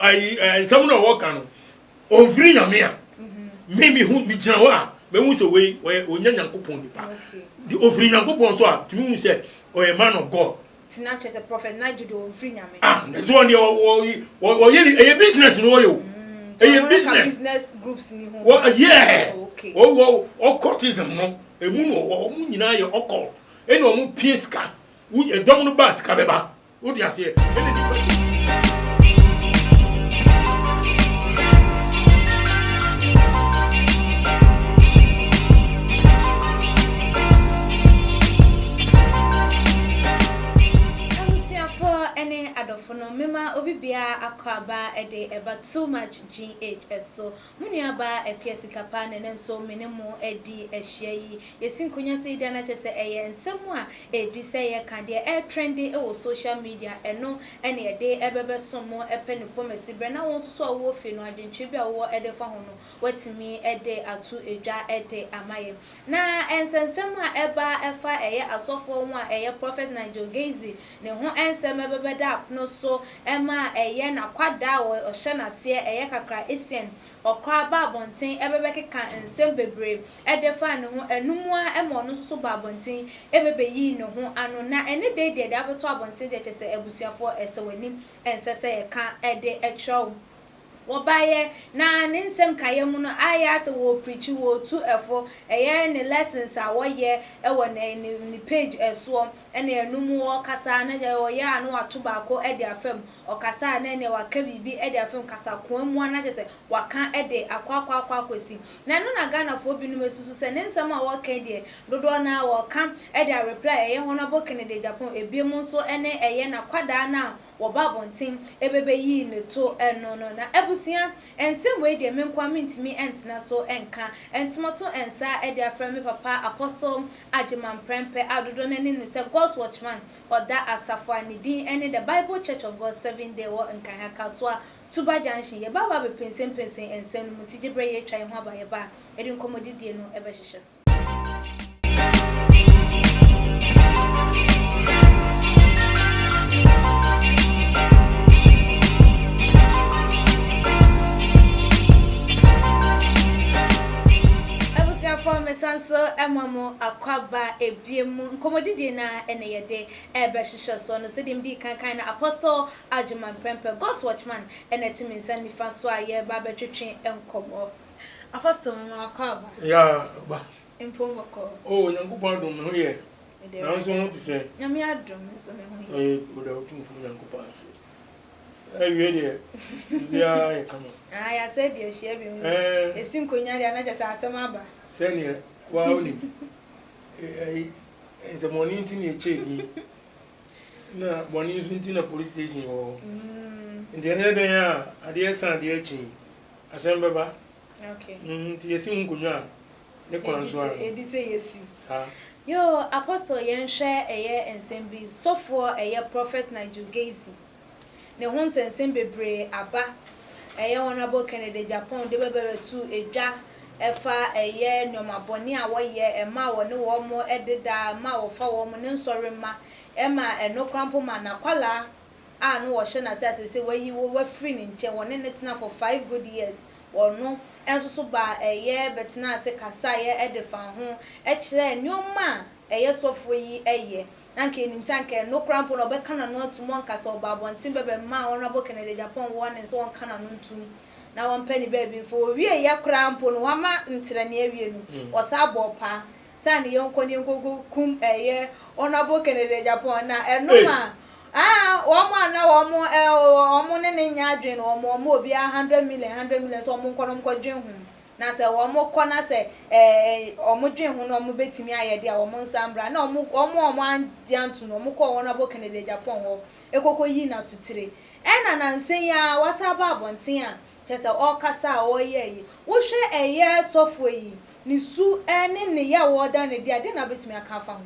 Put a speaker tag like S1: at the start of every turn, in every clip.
S1: Ayi nsɛm no a wɔka no, ɔmfiri Nyame a, me mehu megyina hɔ a mehu sɛ wei ɔyɛ ɔnyɛ Nyankopɔn nipa. De ɔfiri Nyankopɔn so a, tumi hu sɛ ɔyɛ man of God.
S2: Nti na kyerɛ sɛ Prophet Nigel deɛ ɔmfiri Nyame.
S1: Ah, na sɛ ɔno deɛ ɔyɛ ne ɛyɛ business na ɔyɛ o. Ɛyɛ business.
S2: Business groups ni ho.
S1: Wɔ yeah. Ɔwɔ occultism no emu na ɔwɔ wɔn nyinaa yɛ occult ɛna wɔn pie sika. Ɛdɔm no ba sika bɛba. Wote aseɛ? Ɛna nipa de.
S2: Abusuafoɔ ne adɔfo no, mema obi biara akwaaba de ɛba Too Much GH so. Mo nuabaa Akua Sikapa na ɛnnɛ nso me ne mo adi ahyia yi. Yɛsi nkonnwa sɛ yi deɛ na kyerɛ sɛ ɛyɛ nsɛm a ɛdi sɛ yɛka, deɛ ɛretrɛnde wɔ social media, ɛno na yɛde bɛbɛsom mo pɛ ne pɔmasi berɛ na wo nso so a wowɔ fie no adwenkyerɛ bi a wowɔ de fa ho no woatumi de ato dwa de ama yɛn. Na nsɛnsɛm a ɛba ɛfa ɛyɛ asɔfoɔ ho a ɛyɛ Prophet Nigel Gaisie ne ho nsɛm ɛbɛbɛda apono so ɛma ɛyɛ n'akwadaa a ɔhyɛ n'aseɛ ɛyɛ kakra Essien ɔkora ba abɔnten ɛbɛbɛkeka nsɛm bebree ɛde fa ne ho ɛno mu ara ɛma ɔno nso so ba abɔnten ɛbɛbɛyii ne ho ano na ɛne da yi deɛ deɛ abɛtɔ abɔnten deɛ kyerɛ sɛ abusuafoɔ ɛsɛ w'anim ɛnsɛ sɛ yɛka ɛde kyerɛ wo. Wɔbaeɛ, na ne nsɛm kaeɛ mu no ayɛ ara sɛ wɔrepreachi, wɔretu fo, ɛyɛ ne lessons a wɔyɛ wɔ ne ne ne page soɔ, ɛna ɛno mu ɔrekasa na deɛ ɔyɛ a na wato baako de afa mu, ɔkasa a na ɛneɛ waka biribi de afa mu, kasakoa mu ara na kyerɛ sɛ waka de akɔ akɔ akɔ akɔsi. Na ɛno na Ghanafoɔ binom asusu sɛ ne nsɛm a ɔreka yi deɛ dodoɔ no ara wɔreka de areply ɛyɛ Honourable Kennedy Agyapong, ebinom nso ne ɛyɛ n'akwadaa no a wɔba abɔnten bɛbɛyii ne to no no. Na abusua, nsɛm wei deɛ me nkoa mentumi ntena so nka. Ntomato nsa de afrɛ me papa Apostle Agyeman Prempeh a dodoɔ no ara nim no sɛ God's Watchman. Ɔda asafo a ne din ne The Bible Church of God Seventh Day wɔ Nkran ha, Kasoa, Tuba Junction. Yɛba aba abɛpensenpensen nsɛm no mu nti gye berɛ yɛatwa yɛn ho aba. Yɛba a, yɛde nkɔmmɔdidie no bɛhyehyɛ so. Abusuafoɔ mesan so ma mo akwaaba ebiem mu nkɔmmɔdidie no ara na yɛde rebɛhyehyɛ soɔ no sɛdeɛ medii kan kae no Apostle Agyeman Prempeh God's Watchman na ɛte me nsa nifa so a yɛreba abɛtwetwe nkɔmmɔ. Apostle mema wakwaaba.
S1: Yeah ba.
S2: Mpo bɔkɔɔ.
S1: Oh Onyankopɔn adom me ho yɛ. Na wo nso ho te sɛn?
S2: Nyame adom me nso me ho yɛ.
S1: Oda Otumfoɔ Nyankopɔn ase. Awie deɛ biribiara yɛ kama.
S2: Ah yɛasɛ deɛ ahyia bi mu. Yɛsi nkonya deɛ na kyerɛ sɛ asɛm aba.
S1: Sɛdeɛ waa wonim. Nsɛmɔne nti na yɛkyɛɛ din. Na bɔne nso nti na police station wɔ hɔ. Nti ɛnyɛ dɛn a adeɛ sa adeɛ kye yi asɛm bɛba.
S2: Okay.
S1: Nti yɛsi ho nkonnwa a ne kwan so ara.
S2: Edi sɛ yɛsi.
S1: Saa.
S2: Yoo Apostle yɛnhwɛ ɛyɛ nsɛm bi sɔfoɔ ɛyɛ Prophet Nigel Gaisie ne ho nsɛnsɛm bebree aba ɛyɛ Honourable Kennedy Agyapong de bɛbɛbɛto dwa ɛfa ɛyɛ nnoɔma bɔne a wɔyɛ ɛma wɔne wɔn deda ɛma wɔfa wɔn ne nsɔre mma ɛma ɛno koraa mpo ma n'akwadaa a no wɔhyɛ n'ase a seesei wayi wafiri ne nkyɛn, wɔne no tena for 5 good years, ɔno nso so baa ɛyɛ bɛtenaa ase kasaeɛ de faa ho kyerɛɛ nnoɔma a ɛyɛ sɔfoɔ yi yɛ, na anka yɛnim sɛ anka ɛno koraa mpo no ɔbɛka n'ano atum, ɔnka sɛ ɔbaa abɔnten bɛbɛmaa Honourable Kennedy Agyapong warning sɛ ɔnka n'ano ntum na wɔmpɛ ne baabi mfa, ɔwieeɛ koraa mpo no wama nterɛnee awie no ɔsan bɔɔ paa Sane yɛnkɔ na yɛnkɔkɔ kum ɛyɛ Honourable Kennedy Agyapong na ɛno ma ah wɔn a na wɔn ɛ wɔn ne ne nyɛ adwene no wɔn wɔn obiara 100 million 100 million sɛ wɔn nkɔ na wɔn kɔ dwen ho na sɛ wɔn kɔ na sɛ ɛ wɔn dwen ho na wɔn bɛtumi ayɛ deɛ a wɔn nsa mbra na wɔn wɔn a wɔn angye anto no wɔn kɔɔ Honourable Kennedy Agyapong hɔ ɛkɔkɔ yii n'asotire ɛna nansa yi ara wasan aba abɔnten a kyerɛ sɛ ɔrekasa a ɔreyɛ ayi wohwɛ ɛyɛ sɔfoɔ yi Ne su ne nneyɛe a wɔda no adi a, dɛn na wobɛtumi aka afa ho?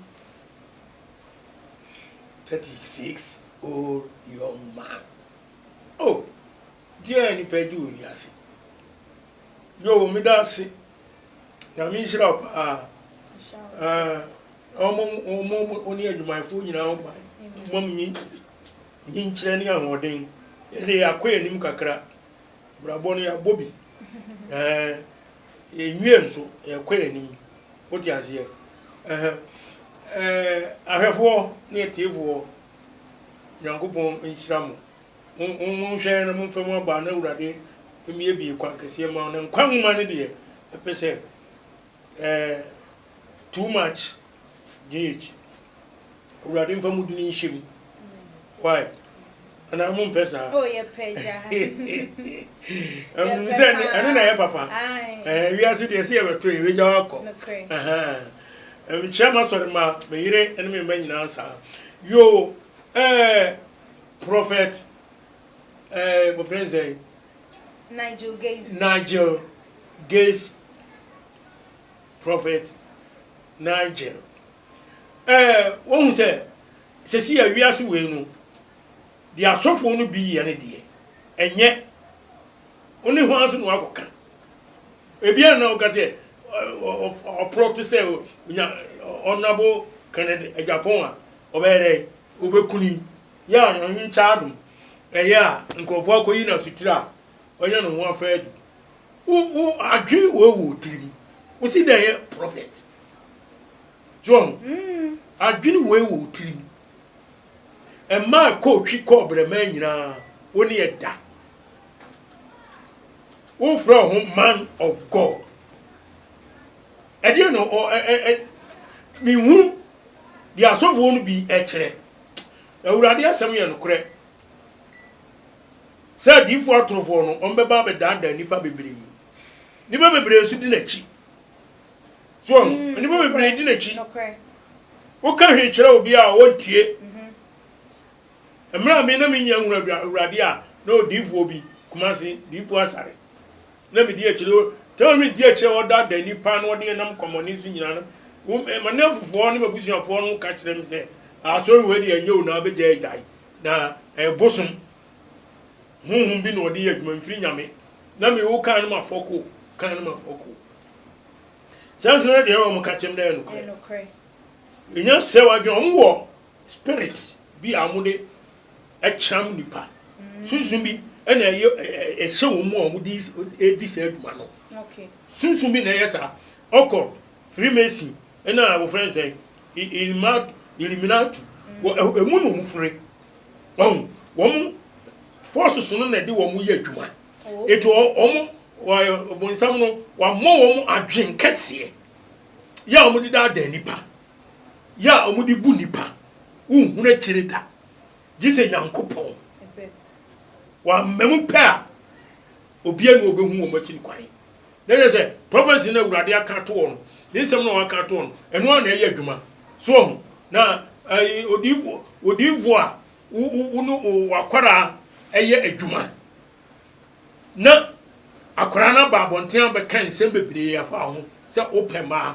S1: 36 old young man oh deɛn nipa agye wɔ wiase yoo meda ase Nyame nhyira wo paa ah ɔmo ɔmo ɔne adwumayɛfoɔ nyinaa ho ban ɔmo nyi nkyerɛ ne ahoɔden. Yɛde yɛakɔ yɛn anim kakra. Abrabɔ no yɛabɔ bi. Ɛɛ yɛnwie nso yɛkɔ yɛn anim. Wote aseɛ? Ɛhɛ. Ɛɛ ahwɛfoɔ ne atiefoɔ, Nyankopɔn nhyira mo. Mo mo monhwɛ na momfa mu aba na Awurade mmiebie kwan kɛseɛ mma wo. Na nkwa nwoma no deɛ ɛpɛ sɛ ɛɛ too much GH. Awurade mfa mo dini nhyɛ mu. Why? Anaa mo mpɛ saa?
S2: Oh, yɛpɛ gya.
S1: Ɛmu sɛ ɛno na ɛyɛ papa. Ɛɛ wiase deɛ sɛ yɛbɛto yɛbɛgya wakɔ. Mekyia m'asɔre ma me yere ne me mma nyinaa saa. Yo, ɛɛ prophet ɛɛ wɔfrɛ no sɛ
S2: Nigel Gaze.
S1: Nigel Gaze prophet Nigel. Ɛɛ wohu sɛ sɛsi a wiase wei no deɛ asɔfoɔ no bi yɛ no deɛ ɛnyɛ wo ne hwan so na wakɔka ebia na woka sɛ ɔplɔto sɛ nya honorable Kennedy Agyapong a ɔbɛyɛ dɛ wobɛkuni yɛ a Nyame nkyɛ adom ɛyɛ a nkurɔfoɔ akɔyi no asotire a ɔnya ne ho afa adi wo wo adwene wɔ wɔ tirim wo si dɛ yɛ prophet so adwene wei wɔ wo tirim. Mmaa ɛkɔ otwi kɔ ɔbrɛmaa nyinaa wo ne yɛ da. Wofrɛ wo ho man of God. Ɛdeɛ na ɔ ɛ ɛ ɛ mehu deɛ asɔfoɔ no bi ɛkyerɛ. Awurade asɛm yɛ nokorɛ. Sɛ adiyifoɔ atorofoɔ no wɔn bɛba abɛdaadaa nnipa bebree. Nnipa bebree nso di n'akyi. So wɔn nnipa bebree di n'akyi. Woka hwee kyerɛ obi a ɔntie. Mmerɛ a me na menya nhunu Awurade a na odiyifoɔ bi, Kumasi, diyifoɔ Asare, na medi akyire, tɛm a medi akyire a ɔdaadaa nnipa na ɔde nam kɔmmɔne so nyinaa no, m'anamfofoɔ ne m'abusuafoɔ no ka kyerɛ me sɛ, asɔre wei deɛ ɛnyɛ o na abɛgyae agyae, na ɛyɛ bosom honhom bi na ɔde yɛ adwuma mfiri Nyame. Na me wo kan no mafɔko, kan no mafɔko. Saa nso na deɛ wɔn ka kyɛm na ɛyɛ nokorɛ. Enya sɛ wadwene wɔn wɔ spirit bi a wɔn de ɛkyam nipa. Sunsun bi ɛna ɛyɛ ɛhyɛ wɔn mu a wɔn de edi saa adwuma no. Sunsun bi na ɛyɛ saa. Ɔkɔ Freemason ɛna wɔfrɛ no sɛ Illuminati. Wɔ emu na wɔn firi. Wɔn wɔn forces no na ɛde wɔn yɛ adwuma. Eti wɔn ɔbonsam no wamɔ wɔn adwen kɛseɛ yɛ a wɔde daadaa nipa yɛ a wɔde bu nipa wonhunu akyire da gye sɛ Nyankopɔn wamma mu pɛ a obiara ni ɔbɛhu wɔn akyiri kwan na yɛ sɛ prophecy na Awurade aka ato wɔn ne nsɛm na waka ato wɔn ɛno ara na ɛyɛ adwuma so ɔho na ɛyi odiifo odiifo a wo wo wo wakwaraa ɛyɛ adwuma Na akwadaa no aba abɔnten abɛka nsɛm bebree afa ho sɛ wopɛ mmaa.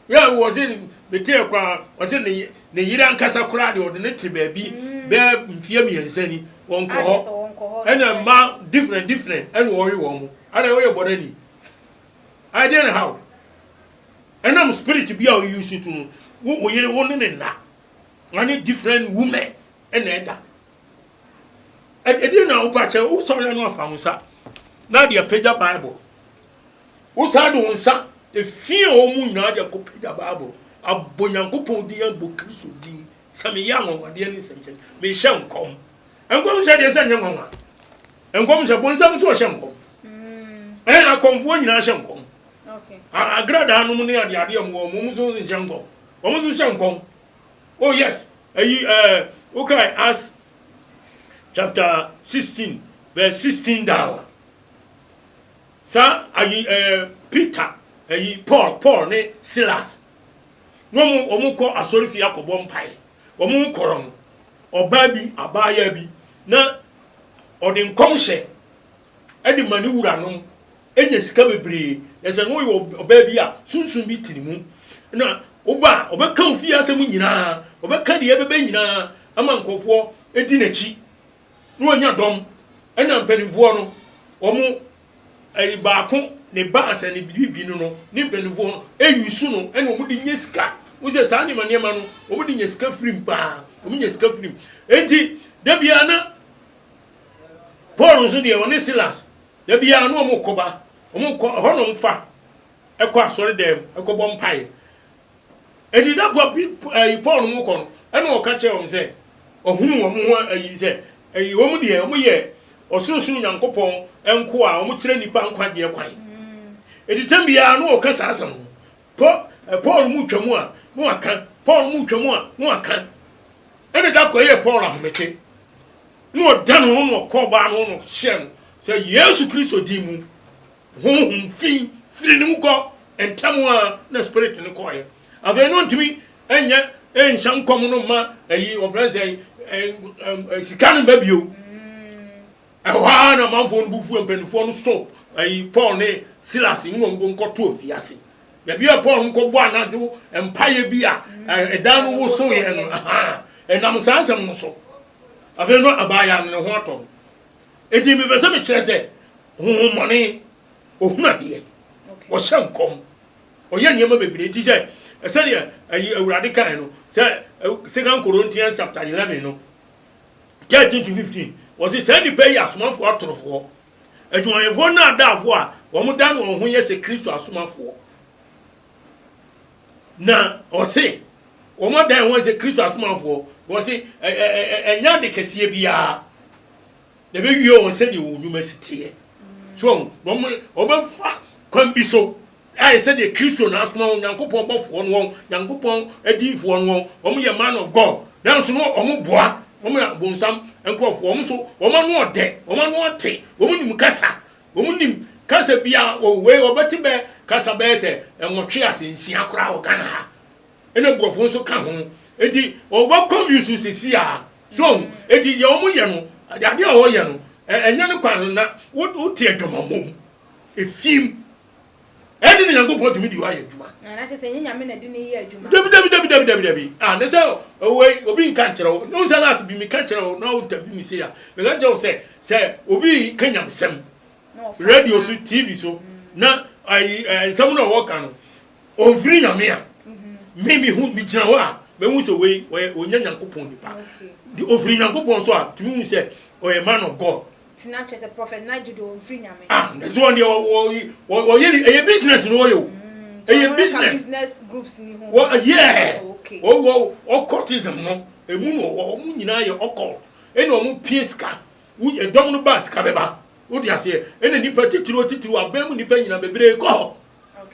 S1: Yɛ wɔ se metee koraa ɔse ne ne yere ankasa koraa deɛ ɔde ne te baabi mm. bɛɛ mfeɛ mmiɛnsa ni wɔnkɔ hɔ ɛna mmaa different different ɛna ɔwe wɔn mo ada woyɛ bɔdani adeɛ na how ɛnam spirit bi a ɔyi so to no wo wo yere wo ne ne nna wane different women ɛna ɛda Ɛdeɛn na wopɛ akyɛ? Wosɔre ano afa wo nsa na de apagya Bible. Wosan de wo nsa efi a wɔn mu nyinaa de akɔpagya Bible, abɔ Nyankopɔn din, abɔ Kristo din. Sɛ meyɛ anwanwadeɛ ne nsɛnkyerɛnne, mehyɛ nkɔm. Nkɔmhyɛ deɛ sɛ nyɛ nwanwa. Nkɔmhyɛ, bonsam sɛ ɔhyɛ nkɔm. Ɛn akɔmfoɔ nyinaa hyɛ nkɔm. Agradaa nom ne adeadeɛ mu wɔn nso nhyɛ nkɔm. Wɔn nso hyɛ nkɔm. Oh yes, ɛyi ɛɛ wokae Acts chapter 16 verse 16 down. Saa ayi ɛɛ Peter ɛyi Paul Paul ne Silas na wɔn wɔn kɔ asɔre fie akɔbɔ mpae. Wɔn kɔrɔ no ɔbaa bi abaayewa bi na ɔde nkɔmhyɛ ɛde ma ne wura nom nya sika bebree. Na sɛ na ɔyɛ ɔbaa bi a sunsum bi te ne mu, na woba a, ɔbɛka wo fie asɛm nyinaa, ɔbɛka deɛ ɛbɛbɛ nyinaa ama nkurɔfoɔ di n'akyi, na wanya dɔm. Ɛna mpanimfoɔ no, wɔn ɛyi baako ne ba asɛ ne biribi no no, ne mpanimfoɔ no ɛyi su no, ɛna wɔn de nya sika. Wo sɛ saa nneɛma nneɛma no, wɔn de nya sika firim paa, wɔn nya sika firim. Enti da biara na. Paul nso deɛ, ɔne Silas, da biara na wɔn kɔ ba, wɔn kɔ ɛhɔ nom fa ɛkɔ asɔre dɛm ɛkɔbɔ mpaeɛ. Eti da kɔ pi ɛyi Paul mo kɔ no, ɛna ɔka kyerɛ wɔn sɛ ɔhunu wɔn ho ɛyi sɛ ɛyi wɔn deɛ, wɔn yɛ Ɔsorosoro Nyankopɔn nko a wɔn kyerɛ nipa nkwagyeɛ kwan. Eti tɛm biara na ɔka saa asɛm no. Paul mu twa mu a na waka, Paul mu twa mu a na waka. Ɛna da kɔ ɛyɛ Paul ahomete na ɔda ne ho na ɔkɔ ɔbaa no ho na ɔhyɛ no sɛ Yesu Kristo din mu, honhom fi firi ne mu kɔ. Ntɛm a na spirit no kɔɔyɛ, afei no ntumi ɛnyɛ ɛnhyɛ nkɔm no ma ɛyi ɔfrɛ sɛ ɛ sika no mba bio. Ɛhɔ ara na amanfoɔ no bu fu. Mpanimfoɔ no so ɛyi Paul ne Silas ne wɔn nkɔto afiase. Baabi a Paul nkɔbɔ anadwo mpaeɛ bi a ɛdan no wosoeɛ no, ɛnam saa asɛm no so. Afei no abaayewa no ne ho atɔ no. Enti mepɛ sɛ mekyerɛ sɛ honhommɔne ohunu adeɛ, ɔhyɛ nkɔm, ɔyɛ nneɛma bebree. Nti sɛ sɛdeɛ ɛyi Awurade kae no sɛ Second Corinthians chapter 11 no 13 to 15, wɔsi saa nnipa yi asomafoɔ atorofoɔ, adwumayɛfoɔ nnaadaafoɔ a wɔn da no wɔn ho yɛ sɛ Kristo asomafoɔ. Na ɔse wɔn adan ho sɛ Kristo asomafoɔ. Wɔse ɛ ɛ ɛnyɛ ade kɛseɛ biara na ɛbɛwie wɔn sɛdeɛ wɔn nnwuma si teɛ so. Wɔn wɔbɛfa kwan bi so ayɛ sɛdeɛ Kristo na asoma wɔn, Nyankopɔn bɔfoɔ no, wɔn Nyankopɔn adiyifoɔ no, wɔn yɛ man of God, nanso no wɔn boa, wɔn yɛ bonsam nkurɔfoɔ. Wɔn nso wɔn ano ɔdɛ, wɔn ano ɔte, wɔn nim kasa, wɔn nim kasa bia wei wɔbɛte bɛ kasa bɛyɛ sɛ 8 ase 6 koraa wɔ Ghana ha, ɛna borɔfo nso ka ho. Eti wɔbɛ confuse sisi a so. Eti deɛ wɔn yɛ no, adeɛ a wɔyɛ no, ɛnyɛ ne kwan no na wote adwamammom efim ɛde ne Nyankopɔn tumi di hɔ ayɛ adwuma.
S2: Na kyerɛ sɛ ɛnyɛ Nyame na de ne yɛ adwuma.
S1: Dabi, dabi, dabi, dabi, dabi, dabi. Ah, ne sɛ ɔwɔ obi nka nkyerɛ wo ne sɛ last bi mi ka kyerɛ wo na wo interview mi se ya, meka kyerɛ wo sɛ obi ka nyamsɛm radio so, TV so, na ayi nsɛm no a wɔka no ɔmfiri Nyame a, me hu me gyina hɔ a, mehu sɛ wei ɔyɛ ɔnyɛ Nyankopɔn nipa. De ɔfiri Nyankopɔn so a, tumi hu sɛ ɔyɛ man of God.
S2: Tina kyerɛ sɛ Prophet Nigel de ɔmfiri Nyame.
S1: Ah, na sɛ ɔno deɛ ɔyɛ, ɛyɛ business no ɔyɛ o, ɛyɛ business.
S2: Business groups ni ho.
S1: Wɔ yɛ wɔ occultism no emu no, wɔn nyinaa yɛ occult, ɛna wɔn pie sika. Ɛdɔm no ba, sika bɛba, wode aseɛ. Ɛna nipa titiriw titiriw abɛn mu, nipa nyina bebree kɔ hɔ,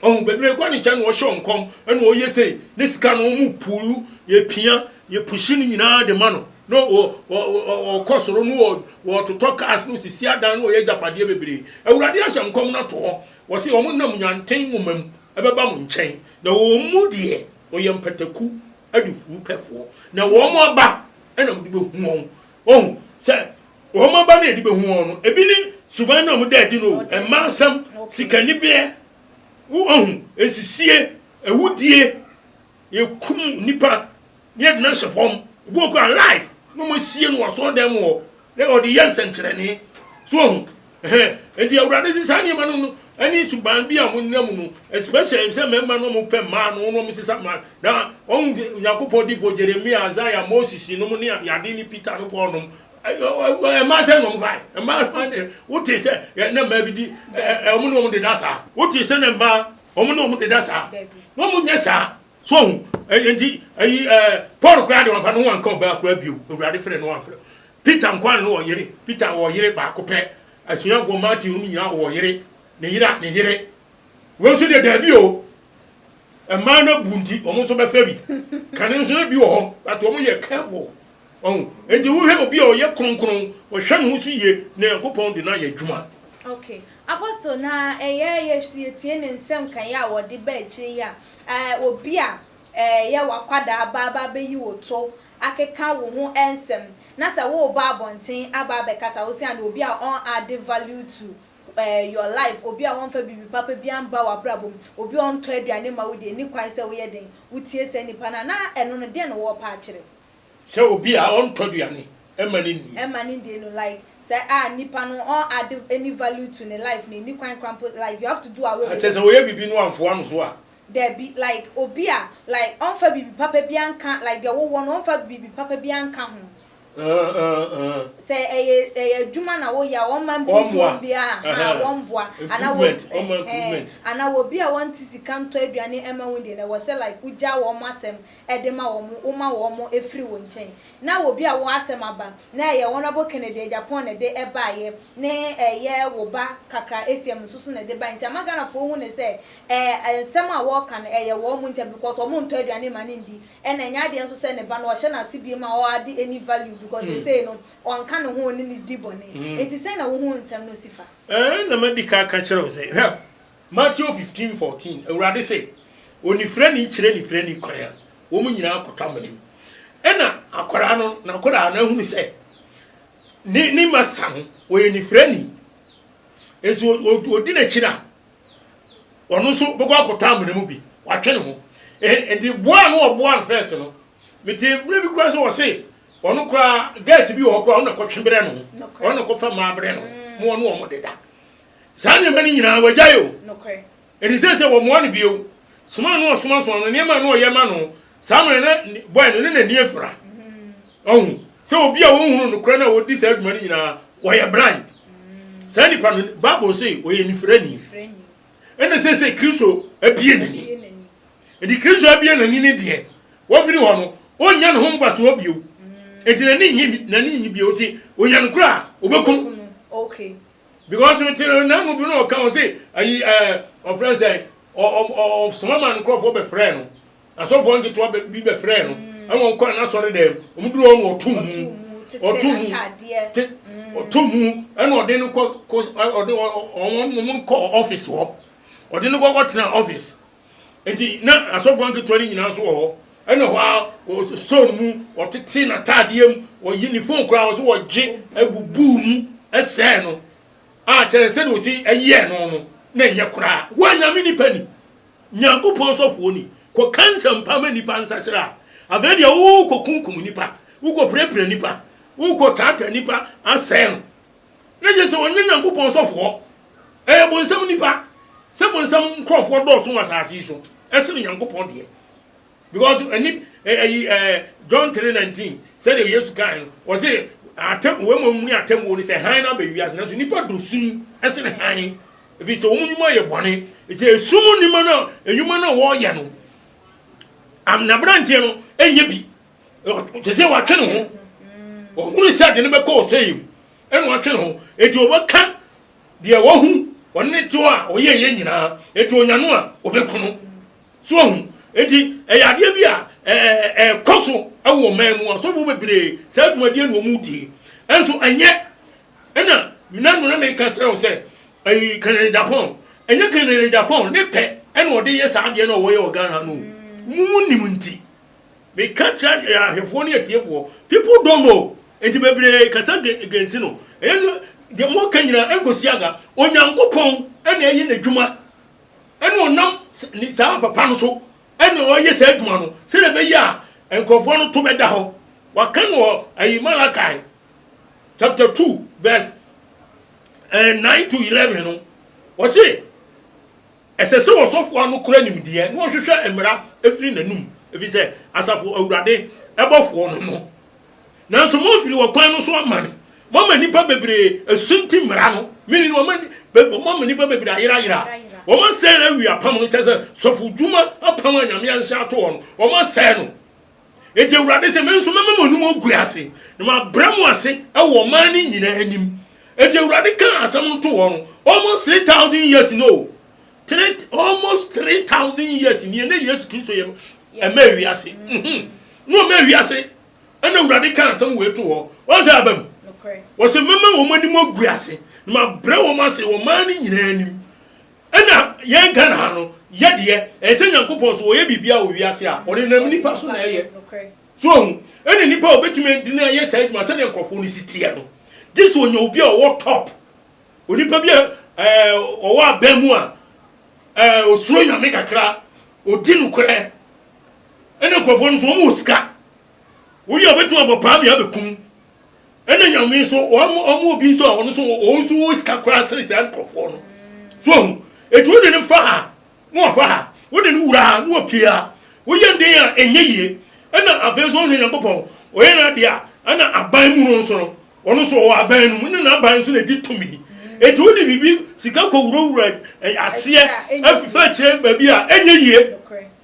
S1: ɔho bebree kɔ ne nkyɛn na ɔhyɛ nkɔm, ɛna ɔyɛ sei ne sika no ɔmu puulu, yɛpia yɛpushi no nyinaa de ma no na ɔkɔ soro no, wɔtotɔ cars no, sisi adan no, ɔyɛ agyapadeɛ bebree. Awurade ahyɛ nkɔm no ato hɔ, wɔsi wɔn nam nyanten nwoma mu ɛbɛba mo nkyɛn, na wɔn mu deɛ ɔyɛ mpataku adufuru pɛfoɔ, na wɔn aba ɛna mo de bɛhu wɔn. Ɔhu sɛ wɔn aba no yɛde bɛhu wɔn no, ebi ne suban na wɔn da adi no, mmaa asɛm, sikanibeɛ, ɔhu nsisie, awudie, yɛkum nipa ne yɛde no ahyɛ fam, ebi wɔ kora life na wɔn asie no wɔ asɔredan mu hɔ na ɔde yɛ nsɛnkyerɛnne so. Ɔhu ɛhɛn nti Awurade sɛ saa nneɛma no ɛne suban bi a wɔn nam no, especially sɛ mmarima no wɔn pɛ mmaa no, wɔn sisa mmaa. Na wɔn Nyankopɔn difo Jeremia, Isaiah, Moses nom ne adeade ne Peter no, Paul nom, mmaa sɛ nom fae mmaa. Wote sɛ na mmaa bi di wɔn ne wɔn deda saa? Wote sɛ na mmaa wɔn ne wɔn deda saa? Wɔn nyɛ saa so. Ɔhu nti ɛyi Paul koraa de wɔn fa no ho anka ɔbaa koraa bio. Awurade frɛ no afrɛ Peter nkwan no, ɔyere Peter wɔ yere baako pɛ. Asuafoɔ Matthew no nyinaa wɔ yere, ne yere a ne yere wɔn nso deɛ daabi o. Mmaa no abu nti wɔn nso bɛfɛ bi kane nso bi wɔ hɔ, but wɔn yɛ careful. Ɔho nti wohwɛ obi a ɔyɛ kronkron, ɔhwɛ ne ho so yie na Nyankopɔn de no ayɛ adwuma.
S2: Okay, Apostle, na ɛyɛ yɛtie ne nsɛm kan yi a wɔde ba akyire yi a, obi a ɛyɛ wakwadaa ba aba abɛyi wo to akeka wo ho nsɛm, na sɛ woreba abɔnten aba abɛkasa wo sɛ ana obi a ɔn add value to your life, obi a wɔmfa biribi papa bi amba w'abrabɔ mu, obi a ɔntɔ aduane ma wo deɛ, ni kwan sɛ woyɛ den wotie saa nipa no a, na ɛno no deɛ na wɔɔpa akyerɛ?
S1: Sɛ obi a ɔntɔ aduane ɛma ne nnie.
S2: Ɛma ne die no, like sɛ a nipa no ɔn add any value to ne life no, ni kwan kwan po, like you have to do away with.
S1: Akyɛ sɛ wɔyɛ biribi no amfoa no so a.
S2: Dabi, like obi a like ɔnfa biribi papa bi anka, like deɛ wowɔ no ɔnfa biribi papa bi anka ho. Sɛ ɛyɛ ɛyɛ adwuma na woyɛ a wɔmma mpuntuo biara ahaa wɔmboa anaa wɔ ɛhɛn anaa obi a wɔnte sika ntɔ aduane ɛma wo deɛ no ɛwɔ sɛ like wogyaa wɔn asɛm ɛde ma wɔn woma wɔn ɛfiri wo nkyɛn na obi a wo asɛm aba na ɛyɛ Honourable Kennedy Agyapong na ɛde ɛbaeɛ ne ɛyɛ wo ba Kakra Asiam nso so na ɛde baeɛ nti ama Ghanafoɔ hu no sɛ ɛɛ nsɛm a wɔreka no ɛyɛ wɔn ntia because wɔn ntɔ aduane mma no ndi Ɛna ɛnyɛ adeɛ nso sɛ ne ba no ɔhyɛ no ase biom a ɔ ade any value because seesei no ɔnka ne ho ɔne no di bɔne. Nti sɛn na wohu nsɛm no si fa?
S1: Ɛɛ na madi kan aka kyerɛ wo sɛ, hwɛ, Mateo 15:14, Awurade se, Onifirani kyerɛ nifirani kwan a, wɔn nyinaa kɔtɔ amena mu. Ɛna akwadaa no, n'akwadaa no ahunu sɛ ne ne masa no, ɔyɛ nifirani. Nso ɔdi n'akyi na ɔno nso bɛkɔ akɔtɔ amena mu bi, watwe ne ho. Nti boa a na ɔboa no fɛs no, mete berɛ bi koraa sɛ ɔse ɔno koraa gɛs bi wɔ hɔ koraa ɔno na kɔtwe brɛ no, ɔno na kɔfa mmaa brɛ no, ma ɔne wɔn deda. Saa nneɛma no nyinaa wagyae o. Ɛnti sɛ sɛ wɔmmoa no bio, soma no ɔsomasoma no, nneɛma no ɔyɛ ma no, saa mmerɛ na bɔɛ no ne n'ani afira. Ɔhu sɛ obi a wɔnhunu nokorɛ no a ɔdi saa adwuma no nyinaa, wɔyɛ blind. Saa nipa no, Bible se ɔyɛ nifirani. Ɛna seesei Kristo abue n'ani. Enti Kristo abue n'ani ne deɛ, wafiri hɔ no, ɔnnya ne ho mfasoɔ bio. Enti n'ani nnye n'ani nnye bio. Nti ɔnya no koraa a, ɔbɛku no. Because mete nanu bi na ɔka ɔse ayi ɛɛ ɔfrɛ sɛ ɔsoma ma nkurɔfoɔ bɛfrɛ no. Asɔfoɔ nketewa bi bɛfrɛɛ no ma wɔkɔɔ n'asɔre dɛm. Wɔduruu hɔ no, ɔtoo mu. Ɔtoo mu. Te, ɔtoo mu, ɛna ɔde no kɔ, kɔ, ɔde wɔn, wɔn kɔ ɔfis hɔ. Ɔde no kɔ kɔtena ɔfis. Nti na asɔfoɔ nketewa no nyinaa nso wɔ hɔ. Ɛna hɔ ara, ɔsɔɔ no mu, ɔtetee n'ataadeɛ mu, ɔyi ne fon koraa, ɔso wɔgye bubuu mu, ɛsɛɛ no. A kyerɛ sɛ sɛdeɛ ɔsi yɛɛ no no, na ɛnyɛ koraa. Wo a Nyame nipa ni. Nyankopɔn sɔfoɔ ni, kɔka nsɛmpa ma nnipa nsakyera a, afei deɛ wokɔkunkum nnipa, wokɔpirapira nnipa, wokɔtaataa nnipa asɛe no. Na kyerɛ sɛ ɔnyɛ Nyankopɔn sɔfoɔ, ɛyɛ bonsam nipa. Sɛ bonsam nkurɔfoɔ dɔɔso wɔ asase yi so ɛsene Nyankopɔn deɛ. Because ɛni ɛyi ɛɛ John 3:19 sɛdeɛ Yesu kae no, ɔse atem wɔn mu ne atemmuo no sɛ hann no aba wiase nanso nnipa dɔ sum ɛsene hann. Ɛfiri sɛ wɔn nnwuma yɛ bɔne. Nti esum nnwuma no a nnwuma no a wɔreyɛ no, n'aberanteɛ no nyɛ bi. Kyerɛ sɛ watwe ne ho. Ɔhunu sɛ ade no bɛkɔ ɔsɛeɛ mu, ɛna watwe ne ho. Enti ɔbɛka deɛ wahu, ɔne ne te hɔ a ɔyɛ yɛ nyinaa. Enti ɔnya no a, ɔbɛku no. So wahu? Enti ɛyɛ adeɛ bi a ɛkɔ so wɔ ɔman mu. Asɔfoɔ bebree saa dwumadie na wɔn die. Ɛnso ɛnyɛ Ɛna na na meka kyerɛ wo sɛ ɛyi Kennedy Agyapong ɛnyɛ Kennedy Agyapong ne pɛ ɛna ɔde yɛ saa adeɛ na ɔwɔ yɛ wɔ Ghana no mo mu nim nti meka kyerɛ ahwɛfoɔ ne atiefoɔ people don't know nti bebree kasa against no ɛyɛ sɛ deɛ mo ka nyinaa ɛnkɔsi aga Onyankopɔn ɛna ɛyɛ n'adwuma ɛna ɔnam saa papa no so ɛna ɔyɛ saa adwuma no sɛdeɛ ɛbɛyɛ a nkurɔfoɔ no to bɛda hɔ waka no wɔ ɛyi Malachi chapter 2 verse 9 to 11 no, wɔse ɛsɛ sɛ ɔsɔfo ano kora nimdeɛ na ɔhwehwɛ mmara firi n'anum, ɛfiri sɛ asafo awurade bɔfoɔ no no. Nanso moafiri ɔkwan no so amane, moama nnipa bebree asunti mmara no, meaning wɔama nnipa bebree ayerayera, wɔasɛe Lewi apam no, kyerɛ sɛ sɔfo dwuma apam a Nyame ahyɛ ato hɔ no, wɔasɛe no. Enti Awurade se, Me nso mɛma mo anim agu ase, na mabrɛ mo ase wɔ ɔman no nyinaa anim. Enti Awurade kaa asɛm no too hɔ no, almost 3,000 years ni o, three, almost 3,000 years ni ɛnɛ Yesu Kristo yɛ ɛmɛ wiase. Mhm. Na ɔmɛ wiase, ɛna Awurade kaa asɛm wei too hɔ. Wɔn sɛ aba mu. Wɔsɛ mɛma wɔn anim agu ase, na mabrɛ wɔn ase wɔ ɔman no nyinaa anim. Ɛna yɛn Ghana ha no yɛ deɛ ɛyɛ sɛ Nyankopɔn so ɔyɛ biribiara wɔ wiase a ɔde nam nipa so na ɛyɛ. So wahu? Ɛna nipa a ɔbɛtumi de no ayɛ saa adwuma sɛdeɛ nkurɔfoɔ no si teɛ no, gye sɛ ɔnya obi a ɔwɔ top, onipa bi a ɛɛ ɔwɔ abɛn mu a ɛɛ ɔsuro Nyame kakra, ɔdi nokorɛ. Ɛna nkurɔfoɔ no nso wɔn wɔ sika, woyɛ a ɔbɛtumi abɔ paa mea abɛkum. Ɛna Nyame nso wɔn wɔn obi nso a ɔno nso wɔn nso wɔ sika koraa sene saa nkurɔfoɔ no. So ahu? Eti wode no fa ha na wafa ha, wode no wura ha na wapue ha. Woyɛ no den a ɛnyɛ yie. Ɛna afei nso wɔn sɛ Nyankopɔn ɔyɛ n'adeɛ a Ɛna aban mu no nso no, ɔno nso ɔwɔ aban no mu, ne n'aban nso na ɛdi tumi. Enti wode biribi, sika kɔwurawura aseɛ, afifa akyire baabi a, ɛnyɛ yie.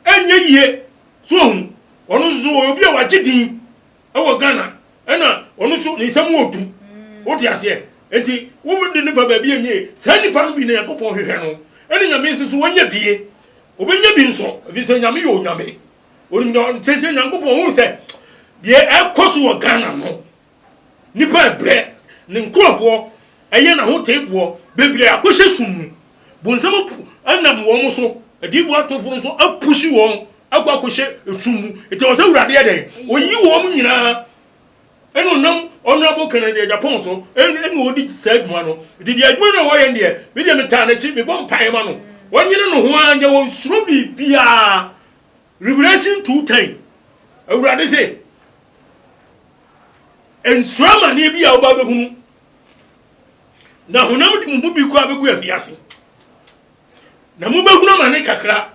S1: Ɛnyɛ yie. So wahu? Ɔno nso so ɔyɛ obi a wagye din wɔ Ghana, ɛna ɔno nso ne nsam wɔ du. Wote aseɛ? Enti wode no fa baabi a ɛnyɛ yie. Saa nipa no bi na Nyankopɔn hwehwɛ no. Ɛna Nyame nso so wanya bie. Ɔbɛnya bi nso, ɛfiri sɛ Nyame yɛ Onyame. Onim deɛ ɔnte sɛ Nyankopɔn hu sɛ deɛ ɛkɔ so wɔ Ghana no nipa ɛbrɛ ne nkurɔfoɔ ɛyɛ n'ahoteefoɔ bebree akɔhyɛ sum mu bonsam ɛnam wɔn so adiyifoɔ atorofoɔ no nso apusi wɔn akɔ akɔhyɛ sum mu nti ɛwɔ sɛ Awurade yɛ dɛn ɔyi wɔn nyinaa ɛna ɔnam Honourable Kennedy Agyapong so ɛna ɔdi saa adwuma no nti deɛ adwuma no a wɔyɛ no deɛ me deɛ metaa n'akyi mebɔ mpaeɛ ma no wɔnyere ne ho ara nyɛ wɔnsuro biribiara Revelation 2:10, Awurade se, Nsuro amaneɛ bi a woba bɛhunu, na honam de mo mu bi koraa bɛgu afiase, na mobɛhunu amane kakra,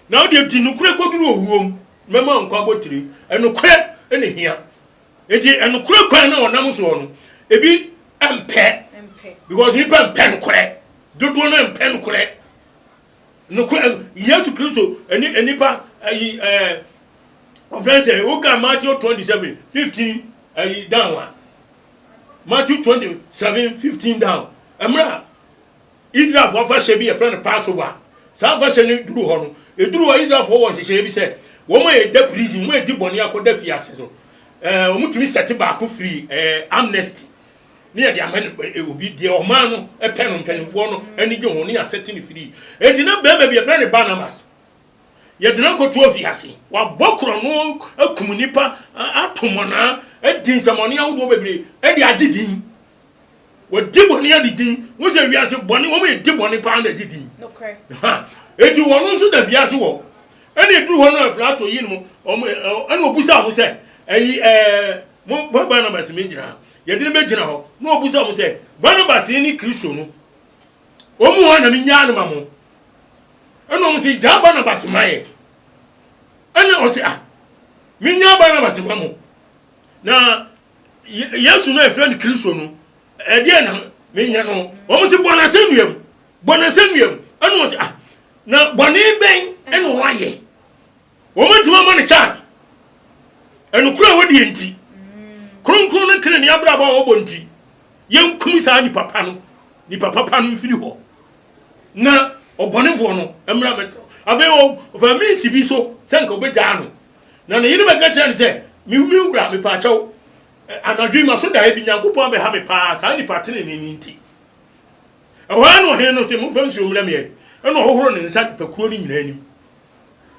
S1: na wode di nokorɛ kɔduru owuo mu, mɛma nkwa abotire. Ɛnokorɛ na ɛhia. Enti ɛnokorɛ kwan na ɔnam soɔ no, ebi mpɛ, because nipa mpɛ nokorɛ, dodoɔ no mpɛ nokorɛ. Nokorɛ, Yesu Kristo ne nnipa ayi ɛɛ ɔfrɛ sɛ woka Matthew 27 15 ayi down a Matthew 27 15 down mmerɛ a Israelfoɔ afahyɛ bi yɛfrɛ no Passover saa afahyɛ no duru hɔ no ɛduru hɔ Israelfoɔ wɔ nhyehyɛeɛ bi sɛ wɔn a ɛda prison wɔn a ɛdi bɔne akɔda fiase no ɛɛ wɔn tumi sɛte baako firi ɛɛ amnesty ne yɛde ama no obi deɛ ɔman no pɛ no mpanimfoɔ no ani gye ho ne yɛasɛte no firii enti na bɛrima bi yɛfrɛ no Barnabas yɛde no akɔto afiase wabɔ korɔno akum nnipa ato mmɔnaa adi nsɛmmɔne ahodoɔ bebree de agye din wɔdi bɔne adi din wo sɛ wiase bɔne wɔn yɛ di bɔne paa na agye din enti wɔn nso da fiase wɔ ɛna eduru hɔ no Pilato yi no wɔn ɛna obusa wɔn sɛ ɛyi ɛɛ mo Barnabas mi gyina ha Yɛde no bɛgyina hɔ. Na ɔbisa wɔn sɛ, Barnabas yi ne Kristo no, wɔn mu hwan na mennyaa no ma mo? Ɛna wɔn se, Gyaa Barnabas ma yɛn. Ɛna ɔse, Ah, mennyaa Barnabas ma mo? Na Yesu no a yɛfrɛ no Kristo no, ɛdeɛ na menyɛ no? Wɔn se, Bɔ no asɛnnua mu, bɔ no asɛnnua mu. Ɛna ɔse, Ah, na bɔne bɛn na wayɛ? Wɔantumi amma no charge. Ɛnokorɛ a wɔdie nti, kronkron ne tenenee abrabɔ a wɔbɔ nti, yɛnkum saa nipa pa no, nipa papa no mfiri hɔ, na ɔbɔnefoɔ no mmra mmɛtɔ. Afei ɔfaa means bi so sɛ nka ɔbɛgyaa no, na ne yere bɛka kyerɛɛ no sɛ, Me me wura, mepaakyɛw, anadwo yi maso daeɛ bi, Nyankopɔn abɛha me paa saa nipa tenenee no nti. Ɛhɔ ara na ɔhene no se, Momfa nsuo mmrɛ me ɛ. Ɛna ɔhohoroo ne nsa nipakuo no nyinaa anim.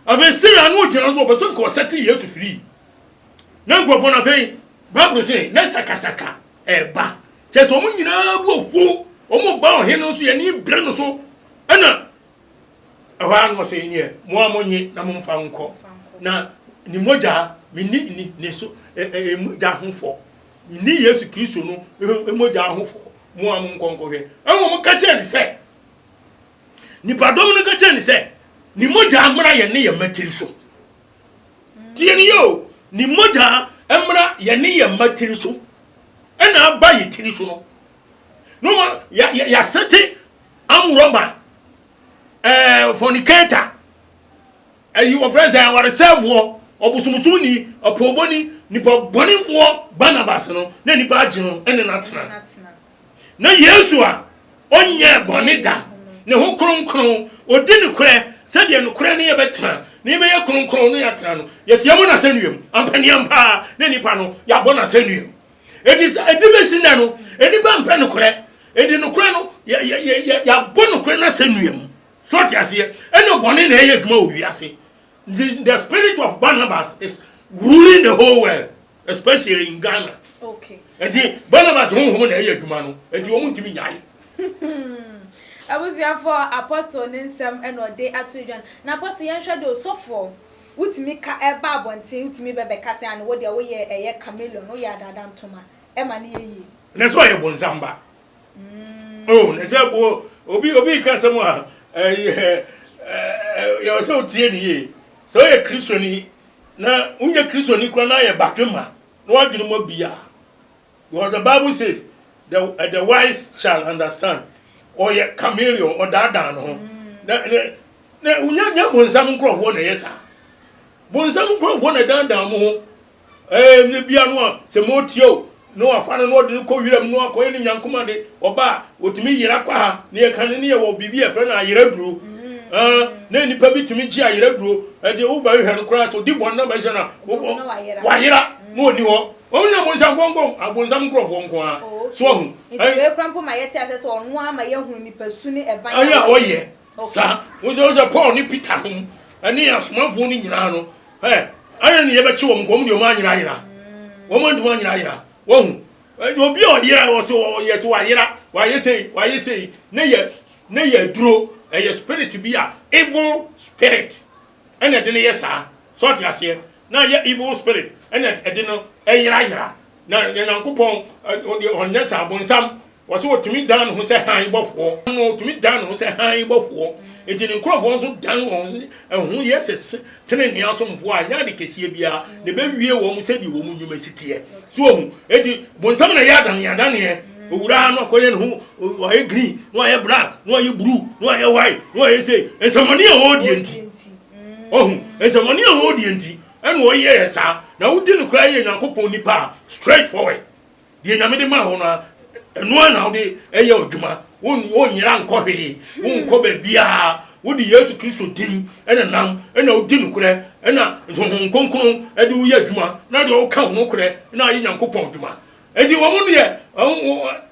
S1: Afei Sila no ogyina so ɔpɛ sɛ nka ɔsɛte Yesu firi na nkurɔfoɔ no afei Bible se na sakasaka ɛba kyerɛ sɛ wɔn nyinaa bu afuo wɔn ba ɔhene no so yɛne bere no so ɛna ɛhɔ ara na ɔsɛ neɛ mo a monye na momfa nkɔ na ne mogya menni ne ne so ɛ mogya ho fɔ menni Yesu Kristo no mogya ho fɔ mo a monkɔ nkɔhwɛ ɛna wɔn ka kyerɛ ne sɛ Nnipadɔm no ka kyerɛɛ no sɛ, Ne mogya mmra yɛn ne yɛn mma tiri so. Tie no yie o, ne mogya mmra yɛn ne yɛn mma tiri so. Ɛna aba yɛ tiri so no. No ma yɛasete amrɔba, ɛɛ fornicator, ɛyi wɔfrɛ sɛ awaresɛefoɔ, ɔbosomsomni, ɔpoobɔni, nipa bɔnefoɔ Barnabas no, na nipa agye no ɛne no atena. Na Yesu a ɔnyɛɛ bɔne da, ne ho kronkron, ɔdi nokorɛ sɛdeɛ nokorɛ ne yɛbɛtena, na yɛbɛyɛ kronkron na yɛatena no, yɛsi yɛmmɔ no asɛnnua mu. Ampaneampa ara na nnipa no, yɛabɔ no asɛnnua mu. Enti sɛ ɛde bɛsi nnɛ no, nnipa mpɛ nokorɛ. Enti nokorɛ no, yɛabɔ nokorɛ no asɛnnua mu. So ɔte aseɛ? Ɛna bɔne na ɛyɛ adwuma wɔ wiase. The spirit of Barnabas is ruling the whole world. Especially in Ghana.
S2: Okay.
S1: Nti Barnabas honhom na ɛyɛ adwuma no, nti wɔn ntumi nyae.
S2: Abusuafoɔ, Apostle ne nsɛm na ɔde ato dwa no. Na Apostle yɛnhwɛ de osɔfoɔ, wotumi ka ɛba abɔnten, wotumi bɛ bɛka sɛ ane wo deɛ woyɛ ɛyɛ chameleon, woyɛ adaadaa ntoma ɛma no yɛ yie.
S1: Na sɛ ɔyɛ bonsam ba. Oh, na sɛ bo obi obi ka asɛm a ɛyɛ ɛyɛ sɛ otie ne yie. Sɛ ɔyɛ Kristoni na wonyɛ Kristoni koraa na ayɛ badwemma. na w'adwene mu abue a, because the bible says the, the wise shall understand. Ɔyɛ chameleon, ɔdaadaa ne ho. Na na na nyɛ nyɛ bonsam nkurɔfoɔ na ɛyɛ saa. Bonsam nkurɔfoɔ na ɛdaadaa mo ho. Ɛɛ ne bia no a sɛ motie o na wafa no na ɔde no kɔ wiram na wakɔyɛ no nyankoma de ɔba a ɔtumi yera kɔ ha na yɛka no ne yɛwɔ biribi a yɛfrɛ no ayera duro. Ɛɛ na nnipa bi tumi gye ayera duro ɛde wobɛhwehwɛ no koraa sɛ ɔdi bɔne na bɛhyɛ no a wayera na ɔni hɔ. Wɔn nyɛ bonsam nko, abonsam nkurɔfoɔ nko ara.
S2: Oh,
S1: So wahu?
S2: Nti wei kora mpo ma yɛte asɛ sɛ ɔno ara ma yɛhunu nipa su ne ɛban
S1: a ɔyɛ. Saa. Wo sɛ, wo sɛ Paul ne Peter nom ɛne asomafoɔ no nyinaa no, ɛ, ɛne ne yɛbɛkye wɔn nka wɔn deɛ wɔn anyera ayera. Wɔn antumi anyera ayera. Wahu? Obi a ɔyera, ɔsɛ ɔyɛ sɛ wayera, wayɛ sei, wayɛ sei, ne yɛ, ne yɛ aduro, ɛyɛ spirit bi a, evil spirit, ɛna ɛde no yɛ saa. So ɔte aseɛ? Na ɛyɛ evil spirit ɛna ɛde no ɛyerayera. Na Nyankopɔn ɔnyɛ saa, bonsam wɔsɛ ɔtumi dan ne ho sɛ hann bɔfoɔ. No ɔtumi dan ne ho sɛ hann bɔfoɔ. Nti ne nkurɔfoɔ nso dan wɔn ho yɛ sɛ tenenee asomfoɔ a ɛnyɛ ade kɛseɛ biara na ɛbɛwie wɔn sɛdeɛ wɔn nnwuma si teɛ. So wahu? Enti bonsam na ɛyɛ adaneadaneɛ. Owura ha na ɔkɔyɛ ne ho, wayɛ green, na wayɛ black, na wayɛ blue, na wayɛ white, na wayɛ sei. Nsɛmmɔne a ɔredie nti. Wahu? Nsɛmmɔne a ɔredie nti ɛna ɔyɛɛ saa. Na wodi no koraa yɛ Nyankopɔn nipa a, straight forward. Deɛ Nyame de maa wo no ara, ɛno ara na wode yɛ adwuma. Wonyera nkɔ hwee, wonkɔ baabiara. Wode Yesu Kristo din na nam, ɛna wodi nokorɛ, ɛna Honhom Kronkron de wo yɛ adwuma, na deɛ woka wo nokorɛ na ayɛ Nyankopɔn adwuma. Enti wɔn deɛ,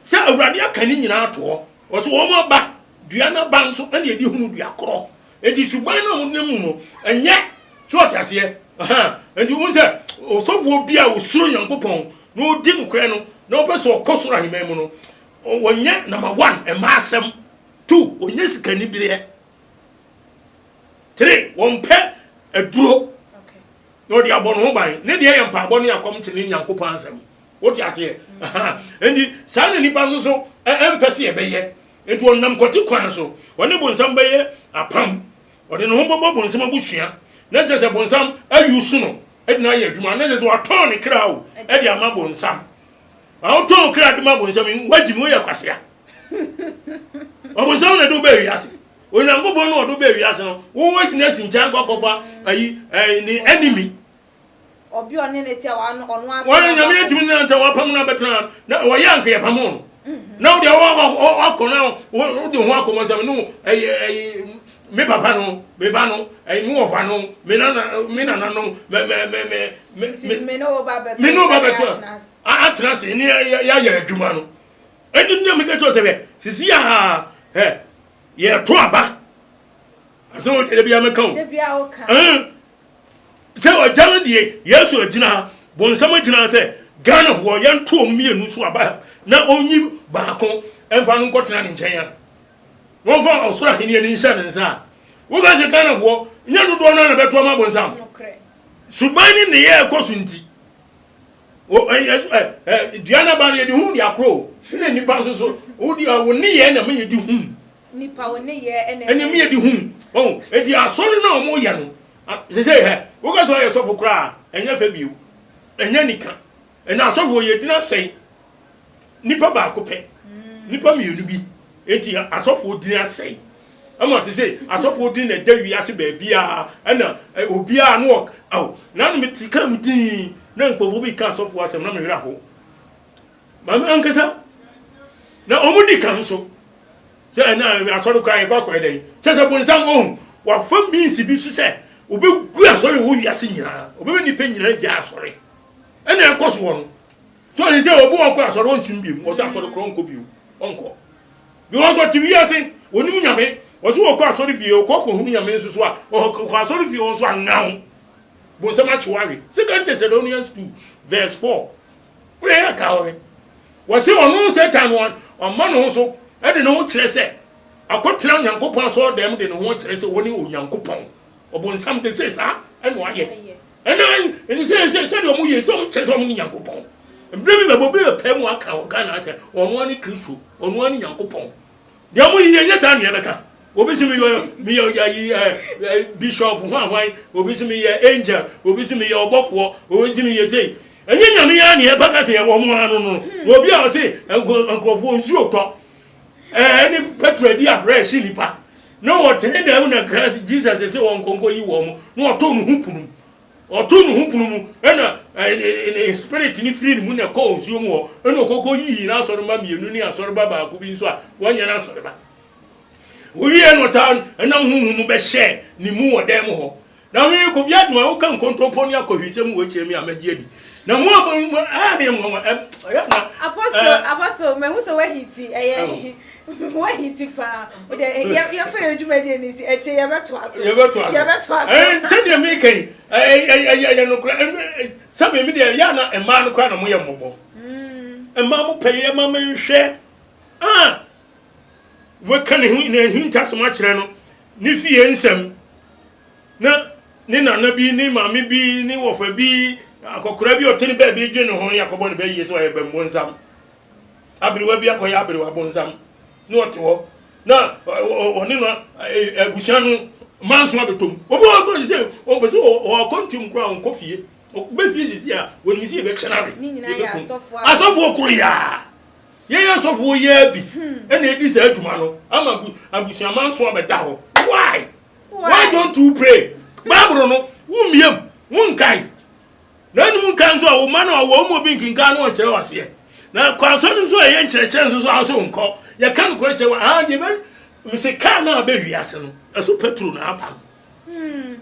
S1: sɛ Awurade aka ne nyinaa ato hɔ, ɔse wɔn aba, dua no aba nso ɛna yɛde hunu dua korɔ. Enti suban no a wɔnam mu no, ɛnyɛ. So ɔte aseɛ? Ahaa. Enti wohu sɛ ɔsɔfoɔ bi a ɔsuro Nyankopɔn na ɔdi nokorɛ no na ɔpɛ sɛ ɔkɔ soro ahemman mu no, ɔnyɛ number one, mmaa asɛm. Two, ɔnyɛ sikanibereɛ. Three, wɔmpɛ aduro na ɔde abɔ ne ho ban. Ne deɛ yɛ mpaebɔ ne akɔmkyere ne Nyankopɔn asɛm. Wote aseɛ? Ahaa. Enti saa na nnipa nso so ɛmpɛ sɛ yɛbɛyɛ. Enti ɔnam kwati kwan so, ɔne bonsam bɛyɛ apam. Ɔde ne ho bɛbɔ bonsam abusua, na kyerɛ sɛ bonsam ayusu no de no ayɛ adwuma, na kyerɛ sɛ watɔn ne kra o de ama bonsam. Na wotɔn wo kra de ma bonsam yi, woagye mi, woyɛ kwasea. Ɔbonsam na de wo bɛɛ wiase. Onyankopɔn na ɔde wo bɛɛ wiase no, wo woagyina asi nkyɛn akɔ akɔfa ayi ne enemy.
S2: Obi a ɔne no te a wano ɔno ara
S1: Wɔn
S2: te
S1: nyame ntumi ne nantɛ wapam no abɛtena na wɔyɛ anka yɛpam no na wode wakɔ na wode ho akɔ mɔsɛm no ɛyɛ ɛyɛ me papa no me ba no ɛyɛ me wɔfa no me nana me nana no me me me me
S2: me me ne wo ba bɛto
S1: me ne wo ba bɛto atena ase ne yɛayɛ adwuma no ɛne ne meka kyerɛ sɛ bɛ sisi a ɛ yɛto aba asɛm a da biara mɛka o
S2: Da biara woka.
S1: Sɛ ɔgya no deɛ Yesu agyina ha, bonsam agyina ha sɛ Ghanafoɔ yɛnto wɔn mmienu so aba na ɔnyi baako mfa no nkɔtena ne nkyɛn a, wɔmfa ɔsoro ahenni no nhyɛ ne nsa a, woka sɛ Ghanafoɔ nyɛ dodoɔ no ara na bɛto ama bonsam. Suban ne nneyɛɛ ɛkɔ so nti, dua no aba no yɛde hu de akorɔ o, na nnipa nso so, wo nneyɛɛ na ɛma yɛde hu.
S2: Nipa wo nneyɛɛ na
S1: ɛma yɛde hu. Enti asɔre no a wɔyɛ no, Sesei hɛ, woka sɛ ɔyɛ sɔfo koraa a, ɛnyɛ fɛ bio. Ɛnyɛ anika. Ɛnna asɔfo yɛ din asɛe. Nipa baako pɛ, nipa mmienu bi. Enti asɔfoɔ din asɛe. Ɛma sesei asɔfoɔ din na ɛda wiase baabiara. Ɛna obiara no wɔ aw. Na na mete kaa mu din na nkurɔfoɔ bi ka asɔfoɔ asɛm na me werɛ ahow. Maame ankasa na wɔn di kan nso. Sɛ ɛna asɔre koraa yɛkɔ akɔyɛ dɛn? Sɛ sɛ bonsam ohu wafa means bi so sɛ obegu asɔre wɔ wiase nyinaa, obɛma nnipa nyinaa gyaa asɔre. Ɛna ɛkɔ so wɔ no. So ɔsɛ sɛ obi ɔnkɔ asɔre ɔnsom bio, ɔsɛ asɔre koraa ɔnkɔ bio, ɔnkɔ. Because ɔte wiase, onim Nyame, ɔsɛ ɔkɔ asɔre fie, ɔkɔ kɔhunu Nyame nso so a, ɔkɔ asɔre fie hɔ nso a ngaw. Bonsam akye wo awe. Second Thessalonians 2 verse 4. Woyɛ yɛ ka hɔ. Wɔse ɔno Satan no ɔma ne ho so de ne ho kyerɛ sɛ akɔtena Onyankopɔn asɔredan mu de ne ho kyerɛ sɛ wɔne Onyankopɔn. Ɔbonsam sɛ sɛ saa ɛna wayɛ. Ɛna ɛne sɛ sɛ sɛdeɛ ɔmo yɛ sɛ ɔmo kyerɛ sɛ ɔmo ne Nyankopɔn. Mmerɛ bi bɛbɔ bi bɛpɛ mu aka wɔ Ghana sɛ ɔno ne Kristo, ɔno ne Nyankopɔn. Deɛ ɔmo yɛ nyɛ saa ne yɛbɛka. Obi sɛ meyɛ meyɛ ayi ɛ bishop hwan hwan, obi sɛ meyɛ angel, obi sɛ meyɛ ɔbɔfoɔ, obi sɛ meyɛ sei. Ɛnyɛ Nyame ara ne yɛba ka sɛ yɛwɔ mo ano no. Na obi a ɔse nkurɔfoɔ nsuo tɔ ɛne Petro adi afra ɛhye nipa na wɔtene dan mu na Christ Jesus se wɔn nkɔnkɔ yi wɔn na ɔtoo ne ho pono mu. Ɔtoo ne ho pono mu ɛna ne spirit ne firi ne mu na ɛkɔɔ nsuo mu hɔ ɛna ɔkɔkɔ yii n'asɔreba mmienu ne asɔreba baako bi nso a wɔnyɛ n'asɔreba. Wowie no ɔsan ɛnam honhom mu bɛhyɛɛ ne mu wɔ dan mu hɔ. Na me Kofi Agyemang woka nkontompo ne akɔhwisɛm wɔ kyerɛ me a mɛgye adi. Na mo a mo ɛyɛ ne nwanwa ɛyɛ na.
S2: Apostle Apostle mahu sɛ woahiti ɛyɛ woahiti paa wode yɛmfa yɛn dwumadie no nsi akyire yɛbɛtoa so
S1: yɛbɛtoa so
S2: yɛbɛtoa so
S1: ɛn sɛdeɛ meka yi ɛyɛ ɛyɛ nokorɛ sɛbe me deɛ ɛyɛ a na mmaa no koraa na moyɛ mmɔbɔ mmaa mo pɛ yɛ ma menhwɛ ah Wɔka ne ho n'ahintasɛm akyerɛ no, ne fie nsɛm, na ne nana bi, ne maame bi, ne wɔfa bi, akɔkora bi a ɔte ne baabi dwen ne ho ne akɔbɔ ne bɛ yie sɛ ɔyɛ bɛmbonsam. Aberewa bi akɔyɛ aberewa bonsam na ɔte hɔ na ɔne no abusua no manso abɛtɔ mu. Obi wɔ hɔ sɛ ɔmpɛ sɛ ɔwɔ akwantuom koraa ɔnkɔ fie. Ɔbɛ fie sisi a wɔnim sɛ yɛbɛkyɛ no awe. Yɛbɛkum. Asɔfoɔ koro yaa. Yɛn asɔfoɔ yi ara bi na ɛdi saa adwuma no ama abusuaman nso abɛda hɔ. Why? Why don't you pray? Bible no, wommiem, wonkan. Na anim nkan nso a wo mma no a wɔn mu obi nkenkan no ɔnkyerɛ waseɛ. Na kɔ asɔre nso a ɛyɛ nkyerɛkyerɛ nso so a nso nkɔ. Yɛka nokorɛ kyerɛ wɔ ah deɛ bɛ mese kaa no a bɛ wiase no ɛso petro na aba no.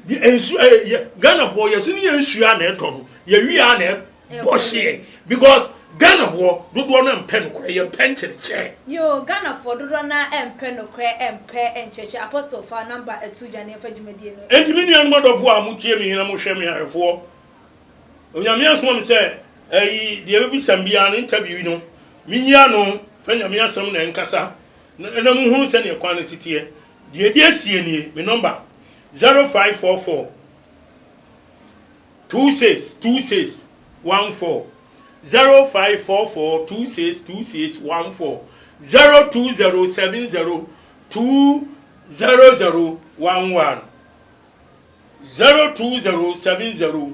S1: Deɛ nsu ɛ yɛ Ghanafoɔ yɛso ne yɛ nsuo a na ɛtɔ no yɛwie a na ɛbɔ hyeɛ because Ghanafoɔ dodoɔ no mpɛ nokorɛ yɛmpɛ nkyerɛkyerɛ.
S2: Yoo Ghanafoɔ dodoɔ no ara mpɛ nokorɛ mpɛ nkyerɛkyerɛ Apostle fa number to dwa na yɛmfa dwumadie no
S1: Enti me nuanom adɔfoɔ a motie me na mohwɛ me ahwɛfoɔ, Onyame asoma me sɛ ɛyi deɛ ɛbɛbisa me biara no interview no menyi ano fa Nyame asɛm na ɛnkasa na monhunu sɛdeɛ kwan no si teɛ. Deɛ ɛdi asie nie, me nɔmba, 0544 26 26 14, 0544 26 26 14, 02070 200 11, 02070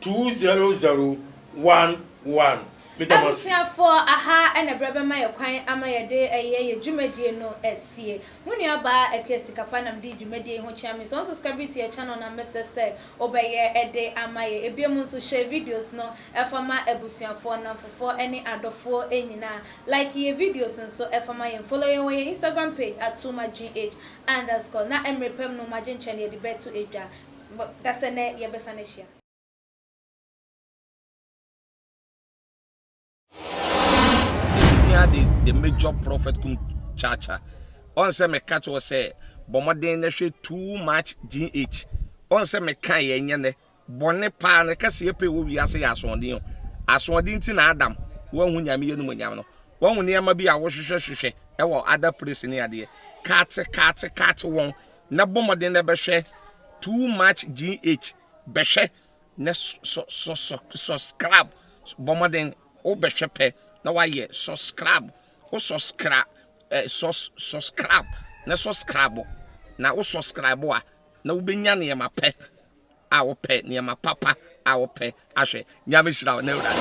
S1: 200 11. Meda mo ase.
S2: Abusuafoɔ, aha na berɛ bɛma yɛ kwan ama yɛde ɛyɛ yɛ dwumadie no asie. Mo nua baa Akua Sikapa na mede dwumadie yi ho kyea me. Sɛ wo subscribe to yɛ channel no a mɛsrɛ sɛ wo bɛyɛ de ama yɛ. Ebiom nso share videos no fa ma abusuafoɔ, nnamfofoɔ ne adɔfoɔ nyinaa. Like yɛ videos nso fa ma yɛn. Follow yɛn wɔ yɛn Instagram page at toomachgh underscore na mmerɛ pam no mo adwenkyerɛ no yɛde bɛto dwa. Dasɛ nɛ yɛbɛsan ahyia.
S3: Hia the the major prophet kum chacha. On sɛ meka kyerɛ sɛ bɔ mmɔden na hwɛ too much gh. On sɛ meka yɛ nyɛ nɛ bɔne paa no kɛseɛ pɛ wɔ wiase yɛ asoɔden o. Asoɔden nti na Adam wanhu Nyame yɛ numonyam no. Wahu nneɛma bi a wohwehwɛ hwehwɛ ɛwɔ other place ne adeɛ. Kaate kaate kaate wɔn na bɔ mmɔden na bɛhwɛ too much gh bɛhwɛ na sɔ sɔ sɔ subscribe bɔ mmɔden wobɛhwɛ pɛ na wayɛ subscribe wo subscribe eh, sus subscribe na subscribe na wo subscribe a na wobɛnya nneɛma pɛ a wopɛ nneɛma papa a wopɛ ahwɛ nyame hyira wo na awurade.